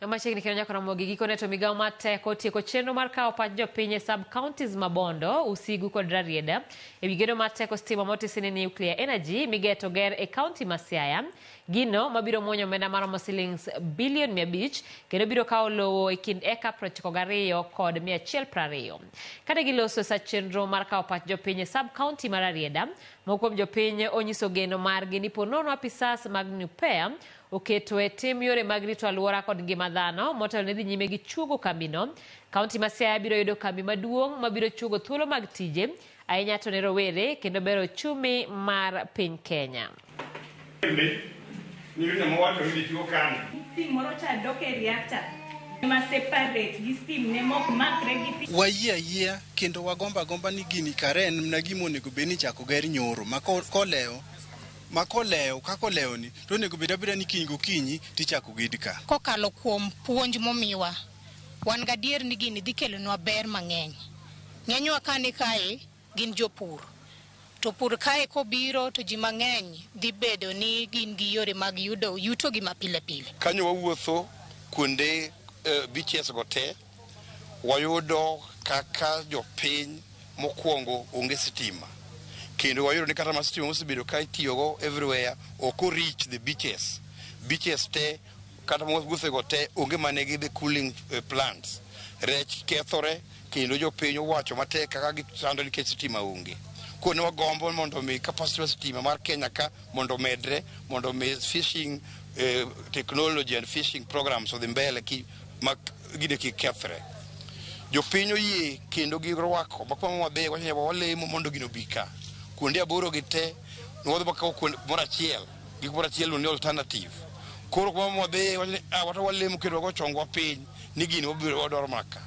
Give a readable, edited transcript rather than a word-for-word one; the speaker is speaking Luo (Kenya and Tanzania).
Machiegni kendo nyaka Ramogi gikone to migawo mar teko tieko chenro mar kawo pach jopiny e sub counties ma Bondo, Usigu kod Rarieda e wi gedo mar teko stima motisi ni nuclear energy migeto ger e county ma Siaya. Gino mabiro muonyo omenda maromo silings bilion 500 kendo biro kawo lowo e kind eka 92 kod 120. Kane giloso sa chenro mar kawo pach jopiny e sub county ma Rarieda, moko kuom jopiny onyiso geno margi ni po nono apisas mag NUPEA oketo e tim yore mag rito alwora kod ngima dhano motelo ne dhi nyime gi chuogo kambino. Kaunti ma Siaya biro yudo kambi maduong' mabiro chuogo thuolo mag tije ahinya to ne rowere kendo bero ochumi mar piny Kenya. Thing moro cha dok e reactor ma separate gi steam ne mok makre gi Wayie ayiea kendo wagombo agomba ni gini kare en mana gima onego bed ni ichako ger nyoro ma kolewo ma kolewo kaka olewoni to onego bed abeda ni kiny gokinyi tichako ged ka. Kokalo kuom puonj momiwa, wan gadier ni gini dhi kelonwa ber mang'eny. Ng'enywa ka ni kae gin jopur. To pur kae kobiro to ji mang'eny dhi bedo ni gin gi yore mag yudo yutogi ma pile pile. Kanyo wawuotho kuonde beaches go te, wayudo kaka jopiny mokwongo onge sitima. Kendo wayudo ni kata ma sitima mosebedo ka itiyogo everywhere ok o reach the beaches. Beaches te kata mwawuothe go te onge mane gi the cooling plants. Rech kethore kendo jopiny owacho matek kaka gisando nikech sitima onge. Koro ne wagombo mondo mi capacity mar sitima mar Kenya ka mondo omedre mondo mi fishing technology and fishing programs odhi mbele ki ma gine kik kethre. Jopiny oyie kendo girwako ma kuma wadhi wacho ni walemo mondo gino obi ka. Kuonde aboro gi te ne wadhi wakawo kumoro achiel gi kumoro achiel ni alternative. Koro kuma wadhi wacho ni ah, wato walemo kendo wago chongwa piny ni gini wabiro wadwaro mana ka.